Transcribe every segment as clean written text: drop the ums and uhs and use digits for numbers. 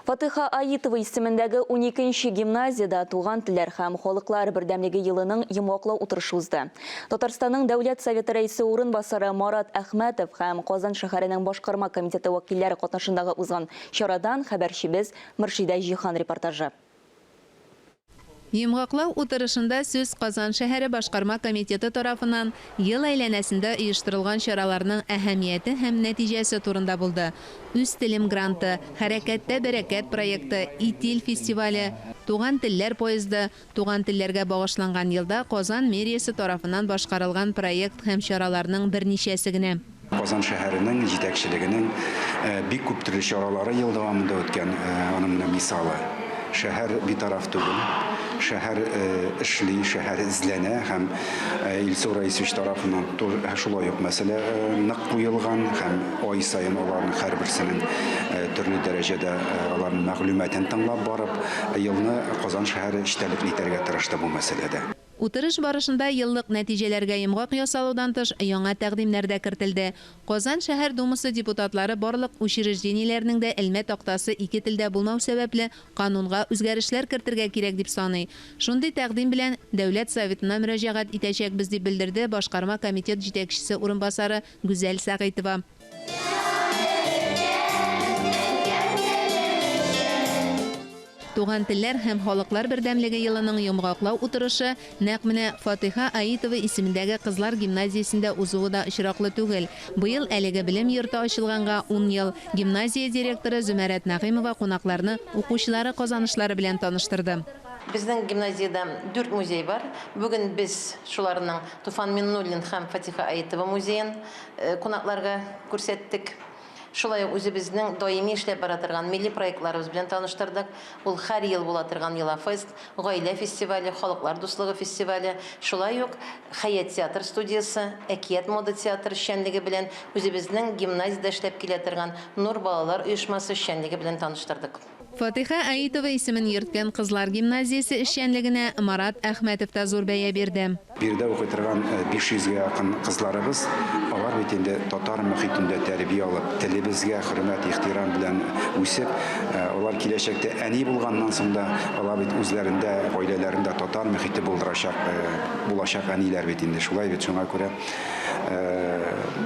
Фатыйха Аитова исемендәге уникенче гимназиядә Туган телләр һәм халыклар бердәмлеге елының йомгаклау утырышы узды. Татарстанның Дәүләт Советы Рәисе урынбасары Марат Әхмәтов һәм Казан шәһәренең Башкарма комитеты вәкилләре катнашындагы узган чарадан хәбәрчебез Мөршидә Җиһан репортажы. Йомгаклау утырышында сүз Казан шәһәре Башкарма комитеты тарафыннан ел әйләнәсендә оештырылган чараларның әһәмияте һәм нәтиҗәсе турында булды. Үз телем гранты, Хәрәкәттә бәрәкәт проекты, Итил фестивале, Туган телләр поезды, туган телләргә багышланган елда Казан мэриясе тарафыннан башкарылган проект һәм чараларның берничәсе генә. Казан шәһәренең җитәкчелегенең бик күп төрле чаралары ел дәвамында үткән, аның менә мисалы. Шәһәр битараф түгел, шәһәр эшли, шәһәр эзләнә һәм Илсур Раисович тарафыннан шулай ук мәсьәлә нык куелган һәм ай саен аларның һәрберсенең төрле дәрәҗәдә аларның мәгълүматын тыңлап барып, елны Казан шәһәре эчтәлекле итәргә тырышты бу мәсьәләдә. Утырыш барышында еллык нәтиҗәләргә йомгак ясалудан тыш, яңа тәкъдимнәр дә кертелде. Казан шәһәр Думасы депутатлары барлык учреждениеләрнең дә элмә тактасы ике телдә булмау сәбәпле, канунга үзгәрешләр кертергә кирәк дип саный. Шундый тәкъдим белән Дәүләт Советына мөрәҗәгать итәчәкбез, дип белдерде башкарма комитет җитәкчесе урынбасары Гүзәл Сәгыйтова. Туган телләр һәм халыклар бердәмлеге елының йомгаклау утырышы нәкъ менә Фатыйха Аитова исемендәге кызлар гимназиясендә узуы да очраклы түгел. Быел әлеге белем йорты ачылганга ун ел. Гимназия директоры Зөмәрәт Нәгыймова кунакларны укучылары казанышлары белән таныштырды. Безнең гимназиядә дүрт музей бар. Бүген без шуларның Туфан Миннуллин һәм Фатиха Аитова музеен кунакларга күрсәттек. Шулай ук үзебезнең даими эшләп бара торган милли проектларыбыз белән таныштырдык. Ул һәр ел була торган Йолафест, Гаилә фестивале, Халыклар дуслыгы фестивале, шулай ук Хәят театр студиясе, Әкият мода театры эшчәнлеге белән, үзебезнең гимназиядә эшләп килә торган Нур балалар оешмасы эшчәнлеге белән таныштырдык. Фатыйха Аитова исемен йөрткән кызлар гимназиясе эшчәнлегенә Марат Әхмәтов та зур бәя бирде. Биредә укый торган 500 гә якын кызларыбыз, алар бит инде татар мохитендә тәрбия алып, телебезгә хөрмәт, ихтирам белән үсеп, алар киләчәктә әни булганнан соң да, алар бит үзләрендә, гаиләләрендә татар мохите булдырачак, булачак әниләр бит инде, шулай бит, шуңа күрә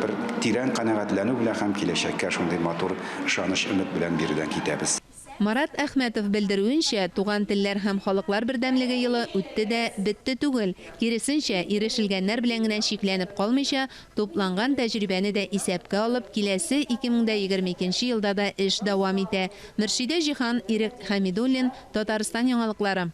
бер тирән канәгатьләнү белән һәм киләчәккә шундый матур Ышаныч, өмет белән биредән китәбез. Марат Әхмәтов белдерүенчә, Туган телләр һәм халыклар бердәмлеге елы үтте дә, бетте түгел. Киресенчә, ирешелгәннәр белән генә чикләнеп калмыйча, тупланган тәҗрибәне дә исәпкә алып, киләсе 2022 нче елда да эш дәвам итә. Мөршидә Җиһан, Ирек Хәмидуллин, Татарстан яңалыклары.